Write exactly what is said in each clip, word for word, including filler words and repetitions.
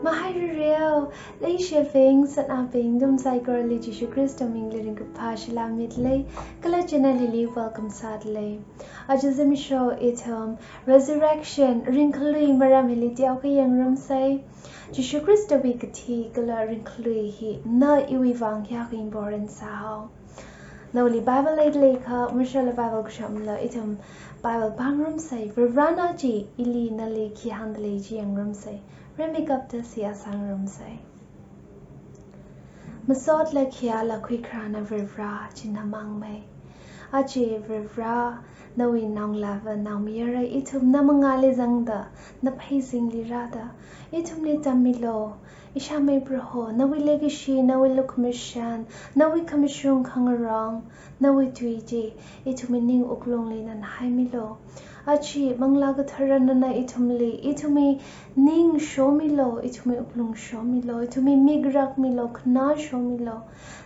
Mahairareo, leishibing, satnabing, nathum saikorali Jishu Khrista mingli ringkaphā salām milei, kala channel hili welcome sālei. Aja zimiksho ithum resurrection, ringkhalui maram hili teokha yangrumsei. Jishu Khristawui kathi kala ringkhalui hina iwui vang kayākha important sāhao. Nawuili Bible leilakha, mashāla Bible kashamla, ithum Bible pāngarumsei. Varivarana chi ili nali khi hāngdalei chi yangrumsei. Rimeikapta seihā sāngarumsei. Masotla khayāla khuikharāna Varivara china mangmei. Aja Varivara, nawui naongalāva naomayara ithum na mangāli zangda, na pheizingli rāda, ithumli tammilu. Ishāmei Proho, nawui leikashi, nawui lukhamashan, nawui khamashung khangarong, nawui tui chi ithumwui ning wuklungli nana haimilu. Aja Manglā Kathara nana ithumli, ithumwui ning shomilu, ithumwui wuklung shomilu, ithumwui mik rakmilu, khanā shomilu.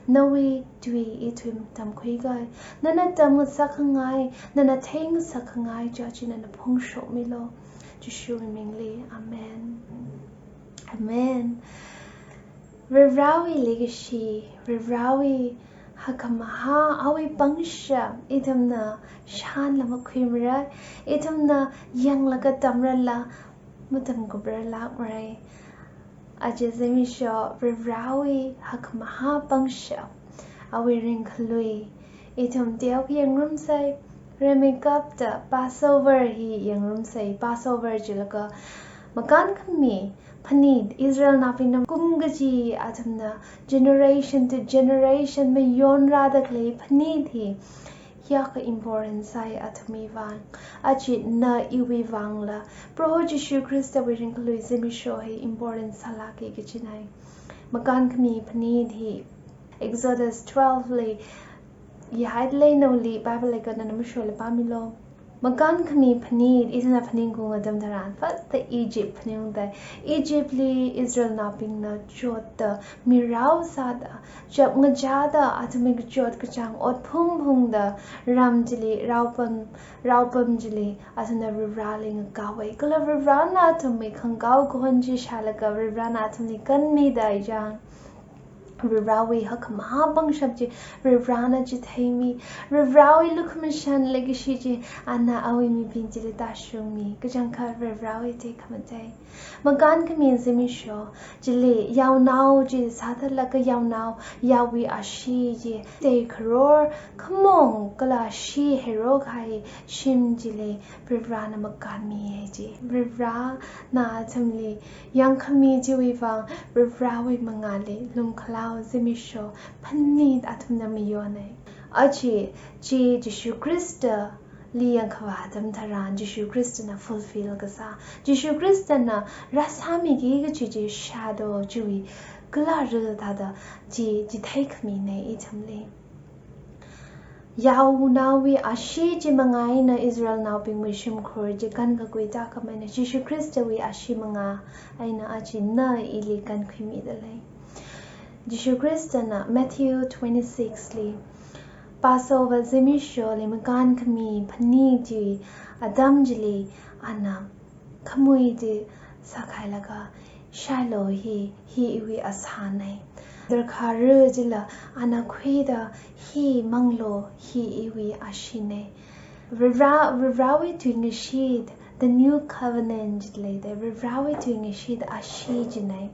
Nawui tui ithum tamkhuikahai, nana tamngasakkhangai, nana theingasakkhangai, chieina nana phongshokmilu. Jishuwui mingli. Amen. Amen. Varivarawui leikashi, Varivarawui hakkhamahā, awui pangshap, ithumna shānla makhuimarai, ithumna yanglaga tamrala matamkuprarlākmarai. Aja zimiksho Varivarawui hakkhamahā pangshap, awui ringkhalui, ithum teokha yangrumsei. Rimeikapta Passover hi yangrumsei. Passover jilaga makānkhami phanit, Israelnaobingna kum kaji athumna generation to generation mayonrāda khalei phanit hi kayākha important sāi athumwui vang. Aja na iwui vangla Proho Jishu Khristawui ringkhalui zimiksho hi important sālāka kajinai. Makānkhami phanit hi Exodus twelve li ihaidalei, nawuili Bible leikha nana mashola pāmilu. Makānkhami phanit, ithumna phaningkahai atam tharan, first Egypt phaningungdai. Egypt li Israelnaobingna chotda, mirao sāda, chapngachāda, athumwui kachot kachāng otphung phungda, ram chili, raopam, raopam chili, athumna Varivarali ngakaowei. Kala Varivarana athumwui khangakao kahon chi shālaga, Varivarana athumli kanmida ijang. Varivarawui hakkhamahā pangshap chi Varivarana chitheimi, Varivarawui lukhamashan leikashi chi ana awui mibing chili tāshungmi, kachangkhat Varivarawui tekhamatei. Makānkhami zimiksho chili yaonao chi sāthatlaga yaonao, yaowui ashee chi tei kharor khamong kala shee heirok kahai shim chili Varivarana makānmiya ji. Varivarana athumli yangkhami chiwui vang Varivarawui mangāli lumkhalao zimiksho phanit athumna mayonai. Aja chi Jishu Khristali yangkhavā atam tharan Jishu Khristana fulfill kasā, Jishu Khristana rāsāmiki kaji chi shadow chiwui kala ril thāda chi, chitheikhaminei ithumli. Yaonaowui ashee chi manga eina Israelnaobingwui shimkhur chi kankakhui tākhameina, Jishu Khristawui ashee manga eina aja na ili kankhuimidalei. Jishu Khristana Matthew twenty-six li Passover zimiksholi makānkhami phanit chi atam chili ana khamui chi sākhailaga, shailu hi, hi iwui asānei. Darkha ri chila ana khuida, hi manglu, hi iwui asheenei. Varivara, Varivarawui tuingashit, the new covenant chili leidei, Varivarawui tuingashit ashee chinei.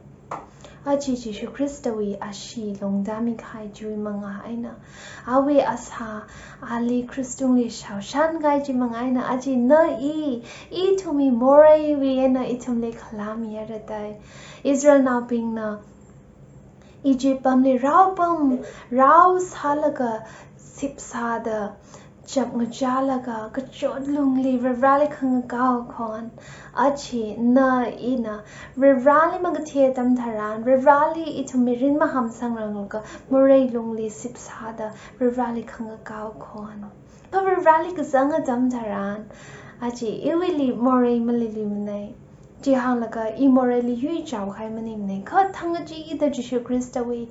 Aja Jishu Khristawui ashee longda mikahai chiwui manga eina, awui asā, ali krush tungli shaoshan kahai chi manga eina, aja na i, ithumwui moreiwui eina ithumli khalāmihaira dei. Israelnaobingna Egypt pamli raopam, rao sālaga, sip sāda, chapngachālaga, kachot lungli Varivarali khangakao khon. Aja na ina Varivarali makathei atam tharan, Varivarali ithum mirin mahamsangranglakha, morei lungli sip sāda, Varivarali khangakao khon. Kha Varivarali kazang atam tharan, aja iwuili morei maleiluimanei. Chihānglaga i moreili yuichaokahai maningmanei. Kha thangkachida Jishu Khristawui,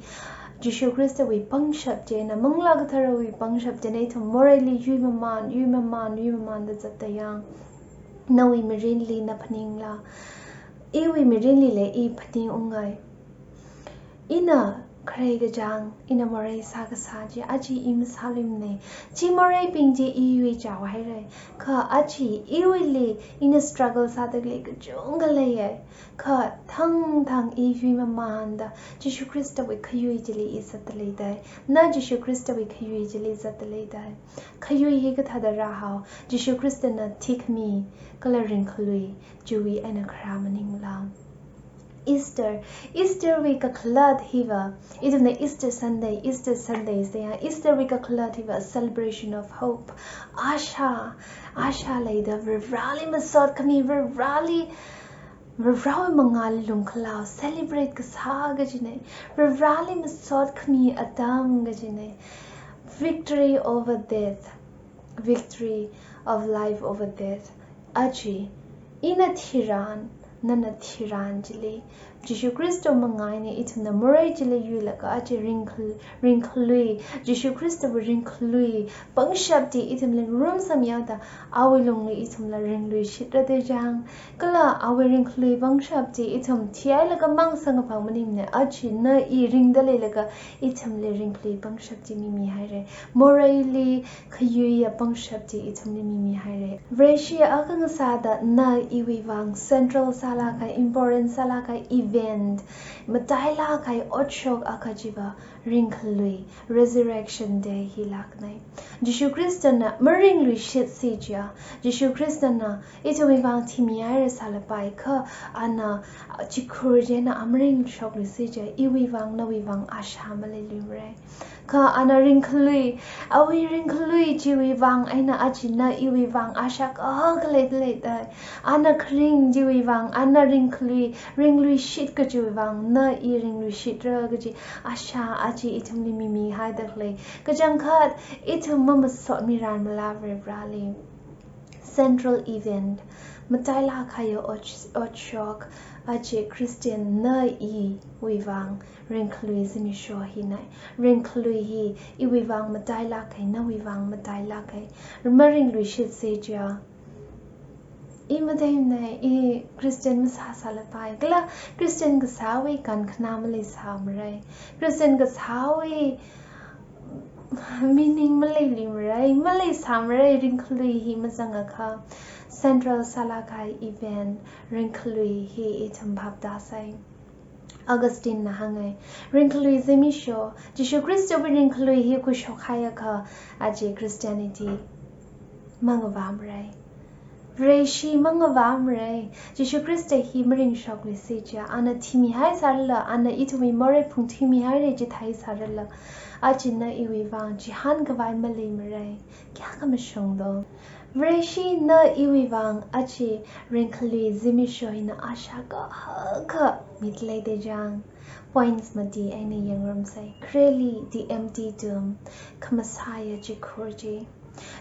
Jishu Khristawui pangshap chieina, Manglā Katharawui pangshap chieina ithum moreili yuimaman, yuimaman, yuimamanda zatda yang. Nawui mirinli na phaningla, Iwui mirinlila i phaningungai. Ina kharei kachāng, ina morei sākasā chi aja i masāluimanei. Chi moreibing chi iwui chao hairei. Kha aja iwuili ina struggle sādalei kachungkha leiya. Kha thangthang i yuimamanda Jishu Khristawui khayui chili i zatdalei dai. Na Jishu Khristawui khayui chili zatdalei dai. Khayui hi kathāda rāhao, Jishu Khristana thikhami kala ringkhalui chiwui eina kharā maningla. Easter, Easter wui kakhalat hiva, ithumna Easter Sunday, Easter Sunday sāya, Easter wui kakhalat hiva celebration of hope. Asha, asha leida Varivarali masotkhami, Varivarali, Varivarawui mangāli lungkhalao celebrate kasā kajinei, Varivarali masotkhami atam kajinei. Victory over death, victory of life over death. Aja ina thiran, nana thiran chili, Jishu Khristawui mangā eina ithumna morei chili yuilaga aja ringkhal-, ringkhalui, Jishu Khristawui ringkhalui pangshap chi ithumli ngarumsangmihaoda awui lungli ithumla ringluishitra dei chāng. Kala awui ringkhalui pangshap chi ithum thihailaga mang sangkaphang maningmanei, aja na i ringda leilaga ithumli ringkhalui pangshap chi mimihairei. Moreili khayuiya pangshap chi ithumli mimihairei. Vareshi akha ngasāda na iwui vang central sālāk kahai, important sālāk kahai event, matailāk kahai otshok akha chiva ringkhalui, Resurrection Day hi lāknei. Jishu Khristana maringluishitsi chiakha, Jishu Khristana ithumwui vang thimihaira sālapai kha, ana chikhur chieina maringshokluisi chiakha, iwui vang, nawui vang asha maleiluimarei. Kha ana ringkhalui, awui ringkhalui chiwui vang eina aja na iwui vang asha kahak leidalei dai. Ana kharing chiwui vang, ana ringkhalui, ringluishit kajiwui vang, na i ringluishitra kaji asha aja ithumli mimihaidalei. Kachangkhat ithum mamasotmiranmala Varivarali. Central event, matailāk kahai ot-, otshok, aja Christian na iwui vang ringkhalui zimiksho hinei. Ringkhalui hi iwui vang matailāk kahai, nawui vang matailāk kahai. Maringluishitsi chiakha, i mateimanei, i Christian masā sālapai. Kala Christian kasāwui kankhanā maleisāmarei. Christian kasāwui meaning maleiluimarei, maleisāmarei, ringkhalui hi mazangakha. Central sālāk kahai event, ringkhalui hi ithum phaptāsei. Augustine na hāngai, ringkhalui zimiksho, Jishu Khristawui ringkhalui hi khuishokhaiakha, aja Christianity mangavāmarei. Vareshi mangavāmarei. Jishu Khrista hi maringshokluisi chiakha, ana thimihaisārala, ana ithumwui morei phungthuimihairei chithāhaisārala, aja na iwui vang chihānkhavai maleimarei. Kayākha mashungdo. Vareshi na iwui vang aja ringkhalui zimiksho hina asha kahaka midalei dei chāng. Points mati eina yangngarumsei. Khareli, the empty tomb, khamasaiya chikhur chi.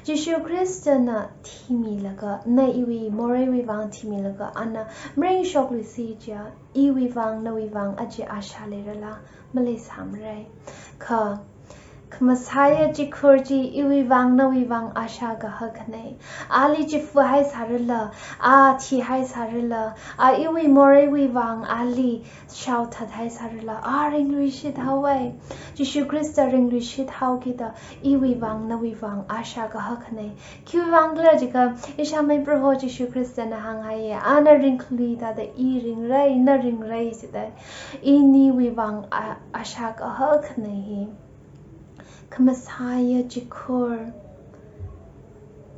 Jishu Khristana thimilaga, na iwui moreiwui vang thimilaga, ana maringshokluisi chiakha, iwui vang, nawui vang aja asha leirala, maleisāmarei. Kha, khamasaiya chikhur chi iwui vang, nawui vang asha kahaknei. Ali chifuhaisārala, a thihaisārala, a iwui moreiwui vang ali shaothathaisārala, a ringluishithaowei. Jishu Khrista ringluishithaokida, iwui vang, nawui vang asha kahaknei. Khiwui vang khala jiakha, ishāmei Proho Jishu Khristana hānghaiya, ana ringkhalui thāda i ringrei, na ringrei jida. Iniwui vang a-, asha kahaknei hi. Khamasaiya chikhur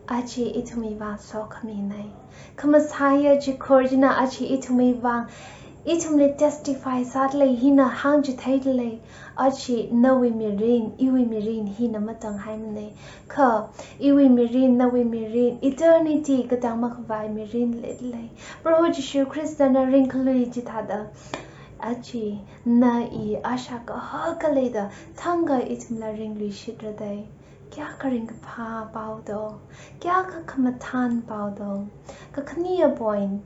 aja ithumwui vang sokhaminei. Khamasaiya chikhur china aja ithumwui vang, ithumli testify sādalei, hina hāngchitheidalei, aja nawui mirin, iwui mirin hina matanghaimanei. Kha, iwui mirin, nawui mirin, eternity katang makhavai mirin leidalei. Proho Jishu Khristana ringkhalui chithāda, aja na i asha kahaka leida, thangkha ithumla ringluishitra dei. Kayākha ringkaphā paodo, kayākha khamathān paodo. Kakhane point,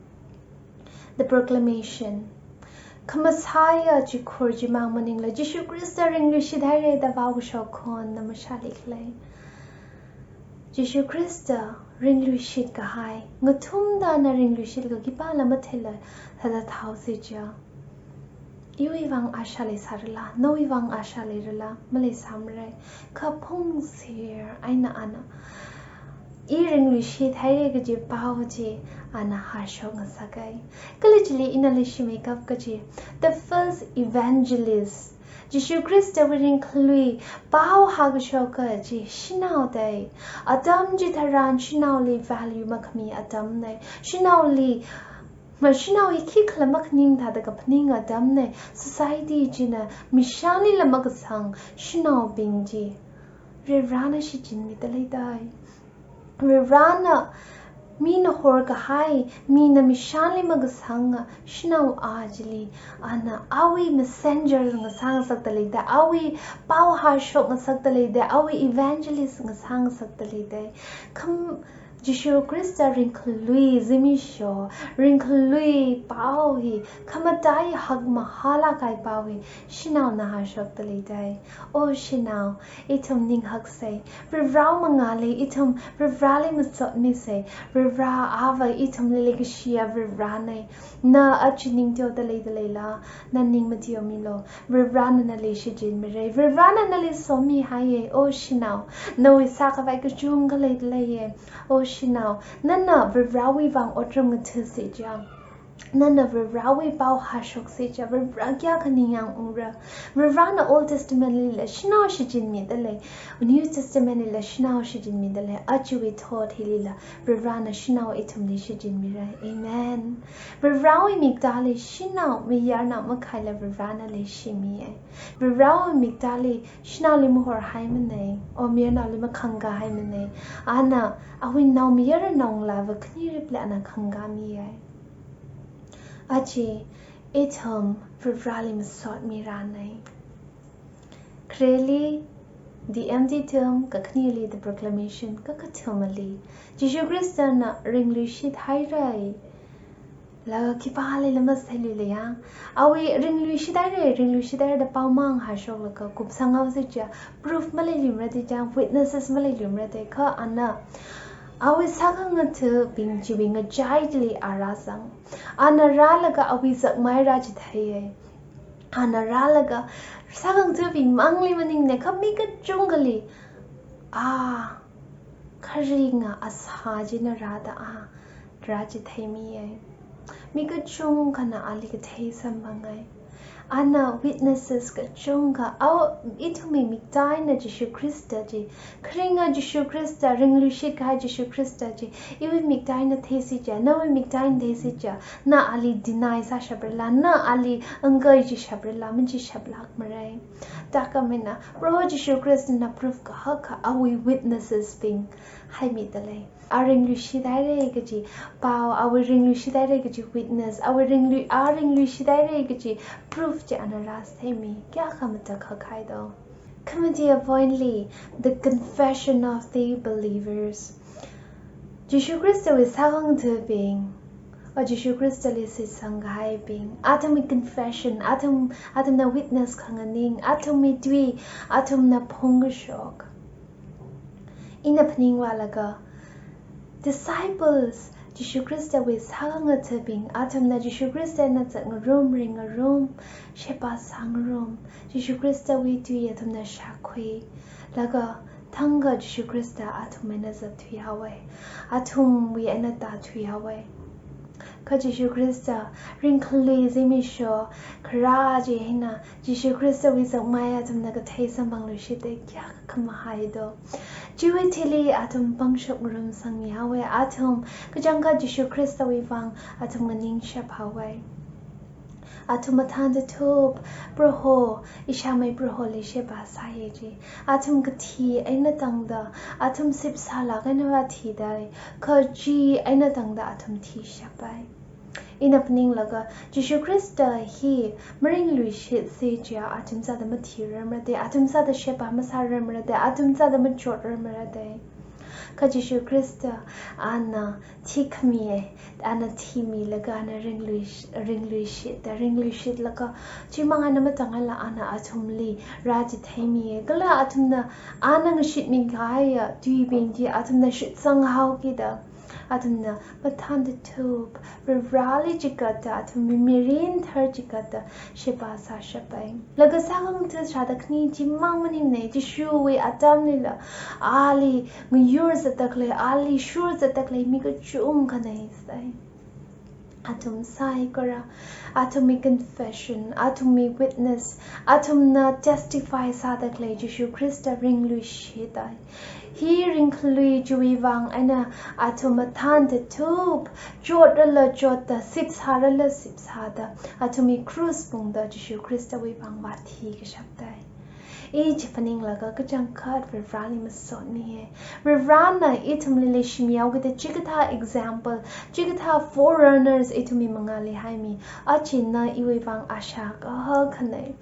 the proclamation. Khamasaiya chikhur chimang maningla, Jishu Khrista ringluishithairei da vaokashok khon na mashālikhalei. Jishu Khrista Ringluishit kahai, ngathumda ana ringluishit kakhipāla matheila, thāda thao se chiya. Iwui vang asha leisārala, nawui vang asha leirala, maleisāmara. Kha phungser eina ana, I ringluishit haira kaji pao chi ana hāshok ngasakai. Kala chili ina leishimeikap kaji, the first evangelist, Jishu Khristawui ringkhalui pao hākashok kaji shanao dai. Atam chitharan shanaoli value makhami atamna. Shanaoli, ma shanao hi khikhala makhaning thāda kaphaning atamna. Society china mishanlila makasang shanaobing chi Varivarana shichinmida leidai. Varivarana mina horkahai, mina mishanli makasanga shanao A chili ana awui messenger ngasāngasakda leidai, awui pao hāshok ngasakda leidai, awui evangelist ngasāngasakda leidai. Kham Jishu Khrista ringkhalui zimiksho, ringkhalui pao hi, khamataiya hakmahālāk kahai pao hi shanaona hāshokda leidai. O shanao, ithum ning haksei. Varivarawui mangāli ithum Varivarali masotmisei. Varivara Avā ithumli leikashiya Varivarana. Na aja ning teoda leida leila, na ning mateomilu. Varivarana nali shichinmira. Varivarana nali somihaiya. O shanao, nawui sākhavai kachungkha leida leiya. O shanao, nana Varivarawui vang otram ngathasi chiya, nana Varivarawui pao hāshoksi chiya, Varivara kayākha ningyāng ungra. Varivarana Old Testament lila shanao shichinmida lei, New Testament lila shanao shichinmida lei, ajawui thot hilila Varivarana shanao ithumli shichinmira. Amen. Varivarawui miktāli shanao mayarnao makhaila Varivarana leishimiya. Varivarawui miktāli shanaoli mahorhaimana, o mayarnaoli makhangkāhaimana. Ana awui naomayarnao ngalāva khaniripli ana khangkāmiya. Aja ithum Varivarali masotmirana. Khareli The Empty Tomb, kakhaneli The Proclamation, kakathumali Jishu Khristana ringluishit haira. Laga khipālila masāluilaga, awui ringluishit haira, ringluishit haira da pao mang hāshoklaga kupsang haosi chiya, proof maleiluimara da chiya, witnesses maleiluimara da, kha ana awui sākhangathabing chiwui ngachai chili a rāzang. Ana rālaga awui zakmai rāchitheiya. Ana rālaga sākhangathabing mangli maningla, kha mi kachungkhali, a, kharinga asā china rāda a rāchitheimiya. Mi kachungkhana ali kathei samphangai. Ana witnesses kachungkha, a, ithumwui miktāna Jishu Khrista chi, kharinga Jishu Khrista, ringluishit kahai Jishu Khrista chi iwui miktāna theisi chiya, nawui miktāna theisi chiya, na ali deny sāshaprala, na ali angkai chishaprala, machishaplākmara. Takamina, Proho Jishu Khristana proof kahaka awui witnesses bing haimida lei. A ringluishit haira kaji pao, awui ringluishit haira kaji witness, awui ringlui, a ringluishit haira kaji proof chi ana rāsāmi, kayākha matakhak hai do. Khamatea point li, the confession of the believers. Jishu Khristawui sākhangathabing, o Jishu Khristali shitsang kahaibing, athumwui confession, athum, athumna witness khanganing, athumwui tui, athumna phongkashok. Ina phaningvālaga, disciples, Jishu Khristawui sākhangathabing, athumna Jishu Khristana zatngarum, ringngarum, sheba sāngarum, Jishu Khristawui tui athumna shākhuilaga, thangkha Jishu Khrista athum eina zatthui haowa, athumwui eina tāthui haowa. Kha Jishu Khrista ringkhalui zimiksho kharā chi eina Jishu Khristawui zakmai athumna kathei samphangluishitda kayākha khamahai do. Chiwui thili athum pangshap ngarumsangmi haowa, athum kachangkhat Jishu Khristawui vang athum nganingshap haowa. Athum mathāda thup, Proho, ishāmei Proholi sheba sāya ji. Athum kathi eina tangda, athum sipsālāk eina vā thidai, kha chi eina tangda athum thishapai. Ina phaninglaga, Jishu Khrista hi maringluishitsi chiya athum sāda mathirarmara da, athum sāda sheba masārarmara da, athum sāda machotrarmara da. Kha Jishu Khrista ana thikhamiya, ana thimilaga ana ringlui, ringluishita, ringluishitlaga, chimang eina matāngaila ana athumli rāchitheimiya. Kala athumna ana ngashitmi kahaiya tuibing chi athumna shitsanghaokida, athumna mathānda thup, Varivarali chigatda, athumwui mirin thar chigatda, sheba sāshapai. Laga sākhangatha shāda khani chimang maningmana, Jishuwui atamlila, ali ngayur zatda khalei, ali shur zatda khalei mi kachungkha leisai. Athum saikora, athumwui confession, athumwui witness, athumna testify sāda khalei Jishu Khrista ringluishitai. Hi ringkhalui chiwui vang eina athum mathānda thup, chotrala chotda, sipsārala sipsāda, athumwui krus pungda Jishu Khristawui vang vāthi kashaptai. I chi phaninglaga kachangkhat Varivarali masotmiya. Varivarana ithumli leishimihaokida chikathā example, chikathā forerunners ithumwui mangāli haimi. Achi na iwui vang ashā kahak khanei.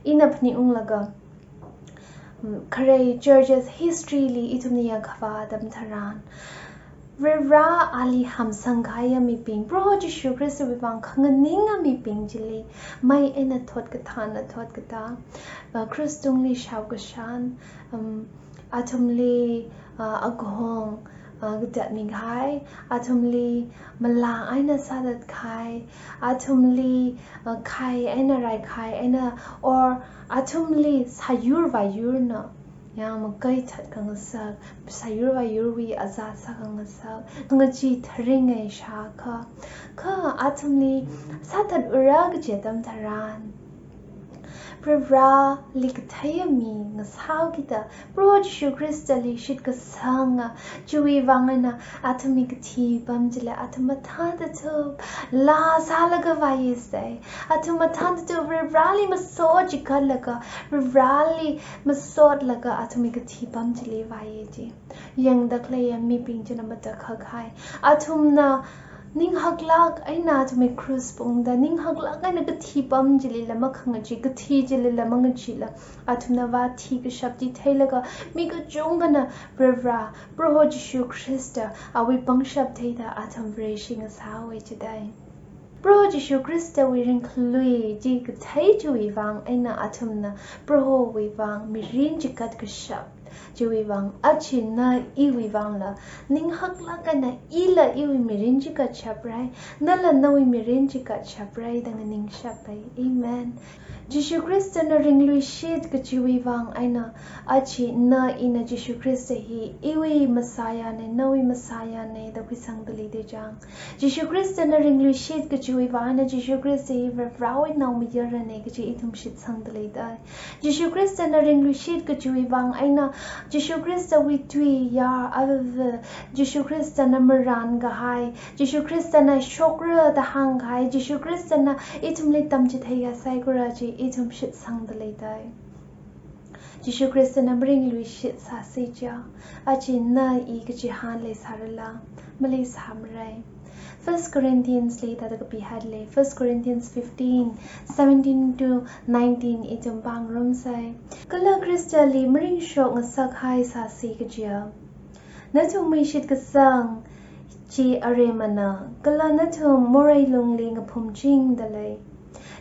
Ina phaningunglaga, mm, khare churches history li ithumna yakkhavā atam tharan, Varivara ali hamsang kahaiya mibing, Proho Jishu Khristawui vang khanganinga mibing chili, mei eina thot kathāna thot katā, uh, krus tungli shaokashan, um, athumli, uh, agahong, uh, katatmi kahai, athumli malā eina sāthat kahai, athumli, uh, khai eina rai khai eina, or athumli sāyur vāyurna, ya, makaithat khangasak, sāyur vāyurwui azā sākhangasak, ngachee tharingai shākha, kha athumli sāthat ura kaji atam tharan, Varivarali katheiya mi ngasāhaokida, Proho Jishu Khristali shitkasanga, chiwui vang eina athumwui kathi apam chili athum mathāda thup, laa sālaga vāyasai. Athum mathāda thup Varivarali maso chigatlaga, Varivarali masotlaga athumwui kathi apam chili vāya chi. Yangda khaleiya mibing china matakhak kahai. Athumna ninghaklāk eina athumwui krus pungda, ninghaklāk eina kathi apam chilila makhangachee, kathi chilila mangacheela, athumna vāthi kashap chi theilaga, mi kachungkhana Varivara, Proho Jishu Khrista, awui pangshap theida athum Vareshi ngasāhaowa jidai. Proho Jishu Khristawui ringkhalui chi kathei chiwui vang eina athumna Prohowui vang mirin chigat kashap chiwui vang, achi na iwui vangla ninghaklāk eina ila iwui mirin chigatshaprai, nala nawui mirin chigatshaprai da nganingshapai. Amen. Jishu Khristana ringluishit kajiwui vang eina, achi na ina Jishu Khrista hi iwui Messiah na, nawui Messiah na da khuisangda leida chang. Jishu Khristana ringluishit kajiwui vang eina Jishu Khrista hi Varivarawui naomayarana kaji ithum shitsangda leidai. Jishu Khristana ringluishit kajiwui vang eina Jishu Khristawui tui, yar, avāva, Jishu Khristana marān kahai, Jishu Khristana shokra da hāngkahai, Jishu Khristana ithumli tamchitheiya saikora chi ithum shitsangda leidai. Jishu Khristana maringluishit sāsi chiakha, achi na i kachihān leisārala, maleisāmarai. First Corinthians li thāda kapihaile, First Corinthians fifteen, seventeen to nineteen ithum pāngarumsai. Kala Khristali maringshok ngasakhai sāsi kajiakha, nathumwui shitkasang chi aremana, kala nathum morei lungli ngaphumchingda lei.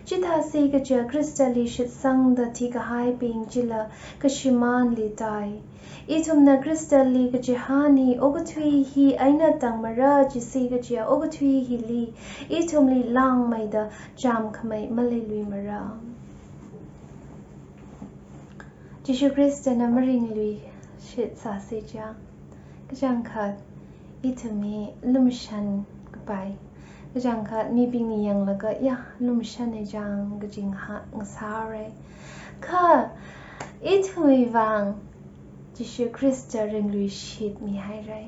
Chithāsi kajiakha Khristali shitsangda thikahaibing chila kashimānli tāi. Ithumna Khristali kachihān hi okathui hi eina tangmara, chisi kajiakha okathui hili ithumli langmeida chāmkhamei maleiluimara. Jishu Khristana maringluishit sāsi chiakha, kachangkhat ithumwui lumashan kapai, kachangkhat mibingna yanglaga, ya, lumashana chang kaji ngaha-, ngasārai. Kha ithumwui vang Jishu Khrista ringluishitmihairai.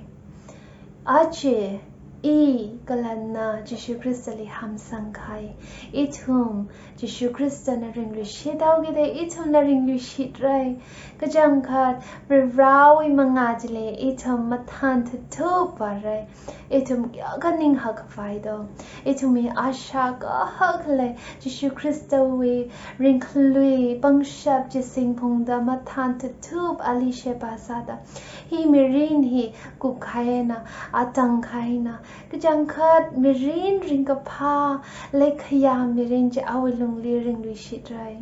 Achi I kala na Jishu Khristali hamsang kahai. Ithum Jishu Khristana ringluishit haokida ithumla ringluishitra. Kachangkhat Varivarawui mangā chili ithum mathān thuthupvāra. Ithum kayākha ning hakkhavai do. Ithumwui asha kahak lei. Jishu Khristawui ringkhalui pangshap chi singphungda mathān thuthup ali sheba sāda. Hi mirin hi kupkahaina, atangkahaina. Kachangkhat mirin ringkaphā, leikhayā mirin chi awui lungli ringluishitra.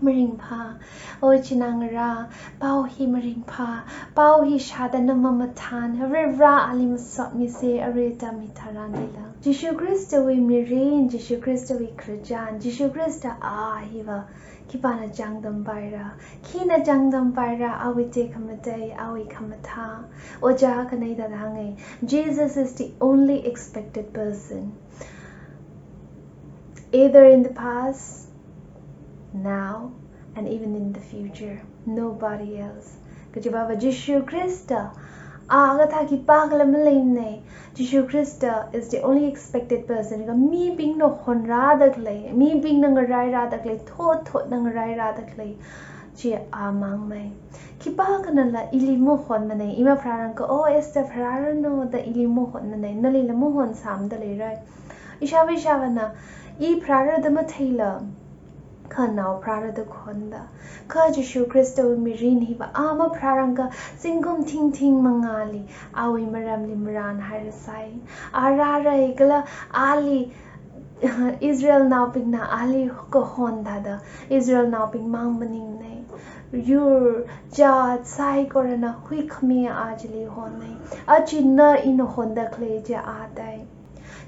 Maringphā, o china ngarā, pao hi maringphā, pao hi shāda na mamathān, Varivara ali masotmisa, arui atam hitharanlila. Jishu Khristawui mirin, Jishu Khristawui khararchan, Jishu Khrista a hiva, khipāna chāngdampaira, khina chāngdampaira, awui tekhamatei, awui khamathā. Ojā akhanei thāda hānga, Jesus is the only expected person. Either in the past, now, and even in the future. Nobody else. Kajiva va Jishu Khrista, a kathā khipākhala maleimana. Jishu Khrista is the only expected person. Kha mibingna honrāda khalei, mibingna ngarairāda khalei, thot thotna ngarairāda khalei chi amangmana. Khipākhanala ili mahonmana, i mapharārangakha, o Esther pharāranu da ili mahonmana, nalila mahonsāmada leira. Ishāva ishāvāna, i pharāra da matheila, kha nao pharāra da kahon da. Kha Jishu Khristawui mirin hiva a mapharārangakha zingkum thingthing mangāli awui maramli marānhairasai. A rāra kala ali Israelnaobingna ali kahon thāda, Israelnaobing mang maningmana. Yur, jat, saikorana huikhami a chili hona. A china ina honda khalei chi a tai.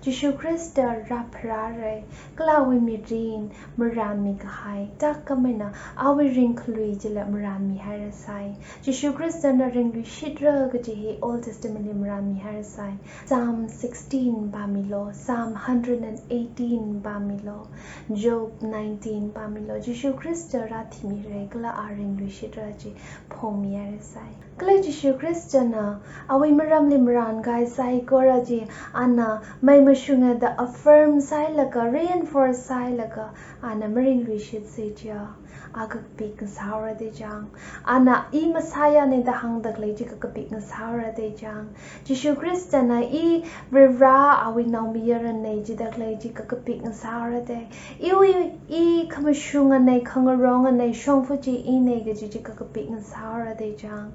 Jishu Khrista rāpharāra, kala awui mirin marānmi kahai, takkameina awui ringkhalui chila marānmihairasai. Jishu Khristana ringluishitra kaji hi Old Testament li marānmihairasai. Psalm sixteen pāmilu, Psalm hundred and eighteen pāmilu, Job nineteen pāmilu. Jishu Khrista rāthimira kala a ringluishitra chi phongmihairasai. Kala Jishu Khristana awui maramli marānkahai saikora chi ana mai mashunga da affirm sāhailaga, reinforce sāhailaga, ana maringluishitsi chiakha, a kakapik ngasāhaora da chang. Ana i Messiah na da hāngda khalei chi kakapik ngasāhaora da chang. Jishu Khristana i Varivara awui naomayarana jida khalei chi kakapik ngasāhaora da. Iwui, i khamashungana, khangarongana, shongfa chi ina kaji chi kakapik ngasāhaora da chang.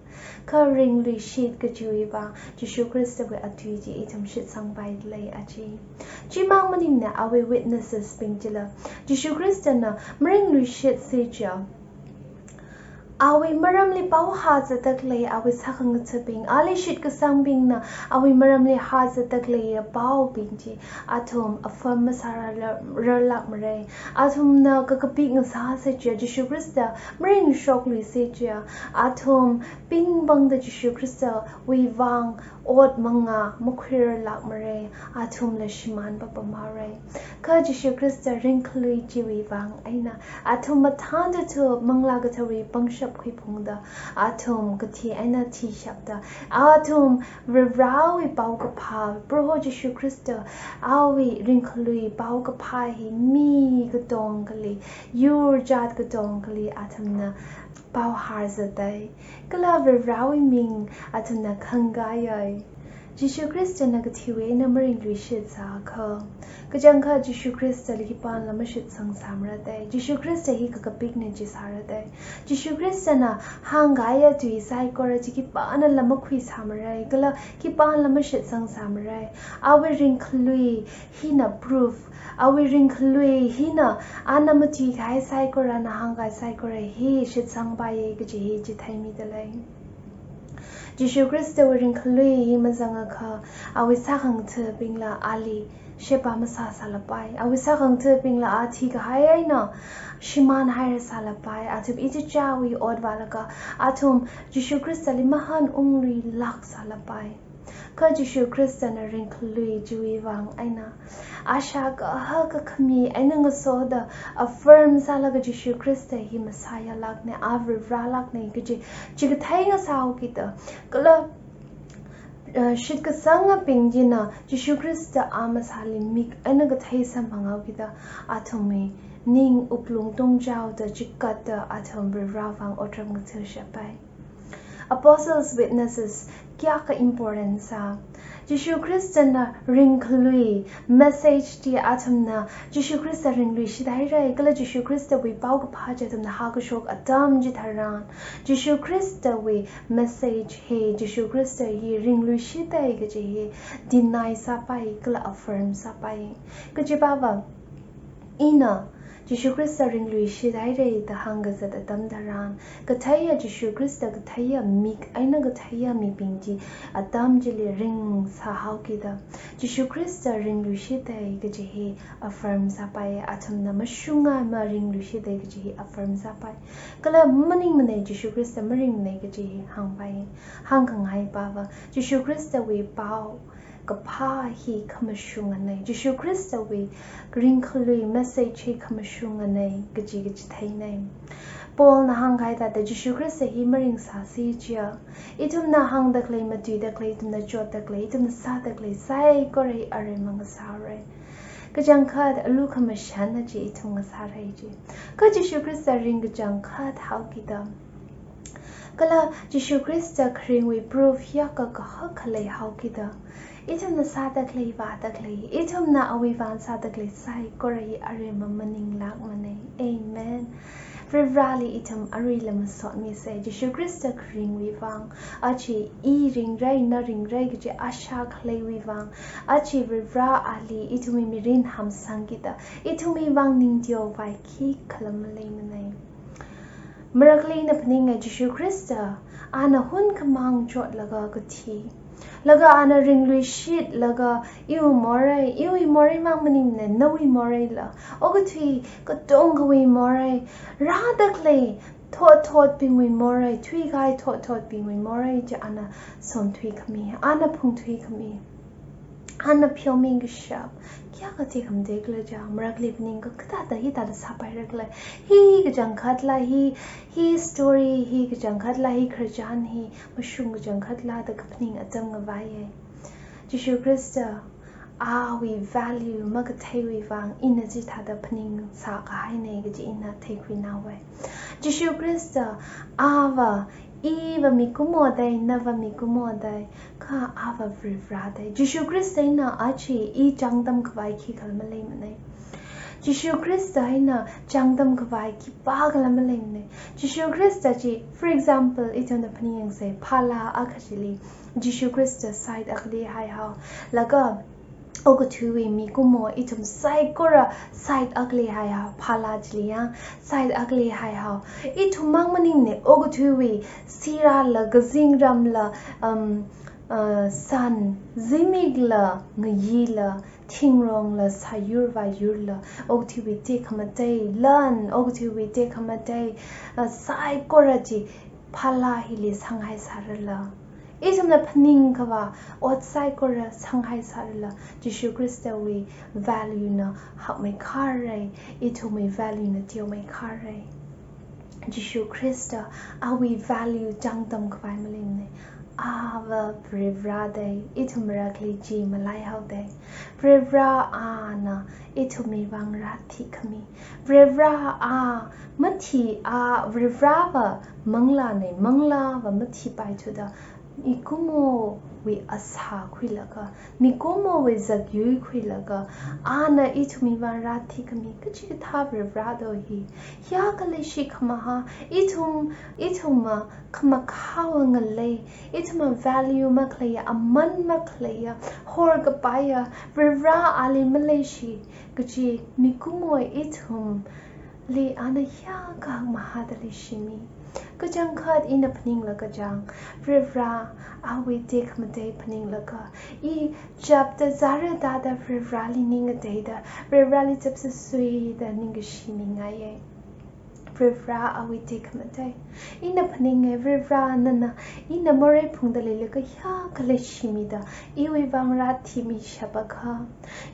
Kha ringluishit kajiwui vang Jishu Khristawui atui chi ithum shitsangpaida lei achi. Chimang maningmana awui witnesses bing chila, Jishu Khristana maringluishitsi chiakha, awui maramli pao hāzatda khalei awui sākhangathabing, ali shitkasangbingna awui maramli hāzatda khalei paobing chi athum affirm masārarlākmara. Athumna kakapik ngasāsi chiakha, Jishu Khrista maringshokluisi chiakha, athum pingpangda Jishu Khristawui vang ot mangā makhuirarlākmara, athumla shimān papamhaora. Kha Jishu Khrista ringkhalui chiwui vang eina athum mathān thuthupvā Manglā Katharawui pangshap khuiphungda, athum kathi eina thishapda, athum Varivarawui paokaphā, Proho Jishu Khrista awui ringkhalui paokaphā hi mi katongkhali, yur jat katongkhali athumna pao hāzata. Kala Varivarawui ming athumna khangkāya. Jishu Khristana kathiwui eina maringluishitsākha, kachangkhat Jishu Khristali khipānala mashitsangsāmarata. Jishu Khrista hi kakapikna chi sārata. Jishu Khristana hāngkahai tui saikora chi khipānala makhuisāmara, kala khipānala mashitsangsāmara. Awui ringkhalui hina proof, awui ringkhalui hina, ana matuikahai saikora, ana hāngkahai saikora hi shitsangpaiya kaji hi chitheimida lei. Jishu Khristawui ringkhalui hi mazangakha, awui sākhangathabingla ali sheba masāsālapai. Awui sākhangathabingla a thikahai eina shimānhairasālapai. Athum ichichāwui ot vālaga, athum Jishu Khristali mahānungluilāksālapai. Kha Jishu Khristana ringkhalui chiwui vang eina, asha kahak kakhami eina ngasoda affirm sālaga Jishu Khrista hi Messiah lākna, a Varivara lākna kaji chikathei ngasāhaokida, kala Uh, shitkasangabing china Jishu Khrista a masāli mik eina kathei samphanghaokida athumwui ning wuklung tongchaoda chikatda athum Varivarāvang otram ngathashappai. Apostles' witnesses kayākha important sā. Jishu Khristana ringkhalui message chi athumna Jishu Khrista ringluishit haira kala Jishu Khristawui paokaphā chi athumna hākashok atam chitharan, Jishu Khristawui message hi, Jishu Khrista hi ringluishita kaji hi deny sāpai kala affirm sāpai. Kajipava, ina Jishu Khrista ringluishit haira da hāngkazat atam tharan, katheiya Jishu Khrista katheiya mik eina katheiya mibing chi atam chili ringsāhaokida, Jishu Khrista ringluishita kaji hi affirm sāpai, athumna mashunga maringluishita kaji hi affirm sāpai. Kala maningmanei, Jishu Khrista maringmanei kaji hi hāngpai. Hāngkhangaipava, Jishu Khristawui paokaphā hi khamashunganei, Jishu Khristawui ringkhalui message hi khamashunganei kaji kachitheinei. Paulna hāngkahai thāda Jishu Khrista hi maringsāsi chiakha, ithumna hāngda khalei, matuida khalei, ithumna chotda khalei, ithumna sāda khalei saikora hi aremma ngasārei. Kachangkhat alu khamashanna chi ithum ngasārei chi. Kha Jishu Khrista ringkachangkhat haokida, kala Jishu Khrista kharingwui proof hiyākha kahak khalei haokida, ithumna sāda khalei, vāda khalei, ithumna awui vang sāda khalei saikora hi aremma maninglākmanei. Amen. Varivarāli ithum aruila masotmisei, Jishu Khrista kharingwui vang, aja i ringrei, na ringrei kaji ashā khaleiwui vang, aja Varivarāli ithumwui mirin hamsangkida, ithumwui vang ningteovai khikhala maleimanei. Marākhali ina phaninga, Jishu Khrista, ana hunkhamang chotlaga kathi. Laga ana ringluishitlaga, iwui morei, iwui moreimang maningmanei, nawui moreila, okathui katongawui morei, rāda khalei thotthotbingwui morei, thuikahai thotthotbingwui morei chi ana somthuikhami, ana phungthuikhami, ana pheomikashap kayākha tekhamatei khala chiakha, marākhali phaninga, kathāda hithāda sāpaira khala. Hi kachangkhatla, hi, hi story hi kachangkhatla, hi khararchan hi mashung kachangkhatla da kaphaning atam ngavaiye. Jishu Khrista, awui value makatheiwui vang ina chithāda phaningsā kahainei kaji ina theikhuinaowei. Jishu Khrista, ava, iva mikumodei, nava mikumodei, kha ava Varivarādei. Jishu Khrista eina aja i chāngtam khavai khikhala maleimanei. Jishu Khrista eina chāngtam khavai khipākhala maleimanei. Jishu Khrista chi, for example, ithumna phaningyangsa, phālā akha chili Jishu Khrista side akhali haihao. Laga okathuiwui mikumo ithum saikora side akhali haihao, phālā chili yang side akhali haihao. Ithummang maningmanei, okathuiwui sirāla, kazingramla, um, uh, san, zimikla, ngayila, thingrongla, sāyur vāyurla, okathuiwui tekhamatei lan, okathuiwui tekhamatei, uh, saikora chi phālā hili sanghaisārala, ithumna phaningkhavā ot saikora sanghaisārala, Jishu Khristawui value na hakmeikharei, ithumwui value na teomeikharei. Jishu Khrista awui value chāngtam khavai maleimanei. Ava Varivarādei, ithum marākhali chi malaihaodei. Varivarā ana ithumwui vang rāthikhami. Varivarā a mathi a, Varivarāva manglānei, manglāva mathipaithuda, mikumowui asā khuilaga, mikumowui zakyui khuilaga, ana ithumwui vang rāthikhami, kachikathā Varivarādo hi. Hiyākha leishi khamaha, ithum, ithumva khamakhao ngalei, ithumva value makhaleiya, aman makhaleiya, horkapaiya, Varivarā ali maleishi, kaji mikumo ithumli ana hiyākha mahāda leishimi. Kachangkhat ina phaninglaga chang, Varivarā awui tekhamatei phaninglaga, i chapta zāra tāda Varivarāli ning ngateida, Varivarāli chapsasuida ningkashi mingaiye. Varivarā awui tekhamatei. Ina phaninge, Varivarā nana, ina morei phungda leilaga hiyākha leishimida, iwui vang rāthimishapakha.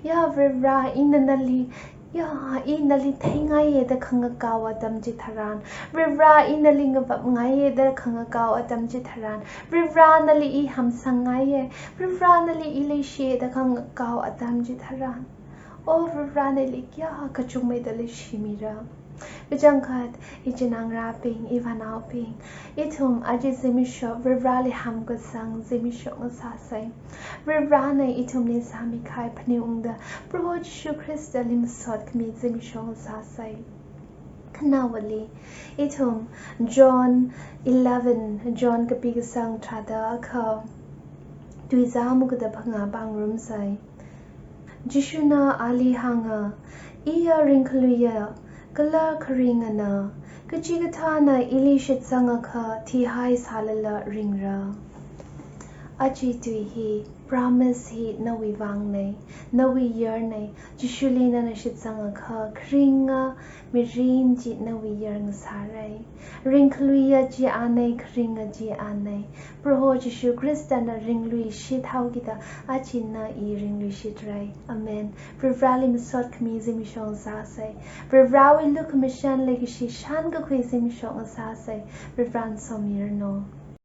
Ya Varivarā, ina nali Ya, i nali theingaiya da khangakao atam chitharan, Varivara, i nali ngavapngaiya da khangakao atam chitharan, Varivara, nali i hamsangngaiya, Varivara, nali i leishiya da khangakao atam chitharan, O Varivara, nali kayākha kachungmeida leishimira. Kachangkhat ichinā ngarābing, ivānaobing, ithum aja zimiksho Varivarali hamkasang zimiksho ngasāsei. Varivarana ithumli sāmikahai phaningungda Proho Jishu Khristali masot khami zimiksho ngasāsei. Khanaowali, ithum John eleven, John kapi kasang tharāda akha, tuizā makada phangā pāngarumsei. Jishuna ali hānga, Iya ringkhaluiya, kala kharingana, kachikathāna ili shitsangakha thihai sālala ringra. Aja tui hi, promise hi nawui vāngnei, nawui yarnei, Jishuli nana shitsangakha kharinga mirin chi nawui yar ngasārei. Ringkhaluiya chi anei, kharinga chi anei. Proho Jishu Khristana ringluishit haokida aja na i ringluishitrei. Amen. Varivarali masot khami zimiksho ngasāsei. Varivarawui lukhamashan leikashi shānkakhui zimiksho ngasāsei. Varivarana somiranu.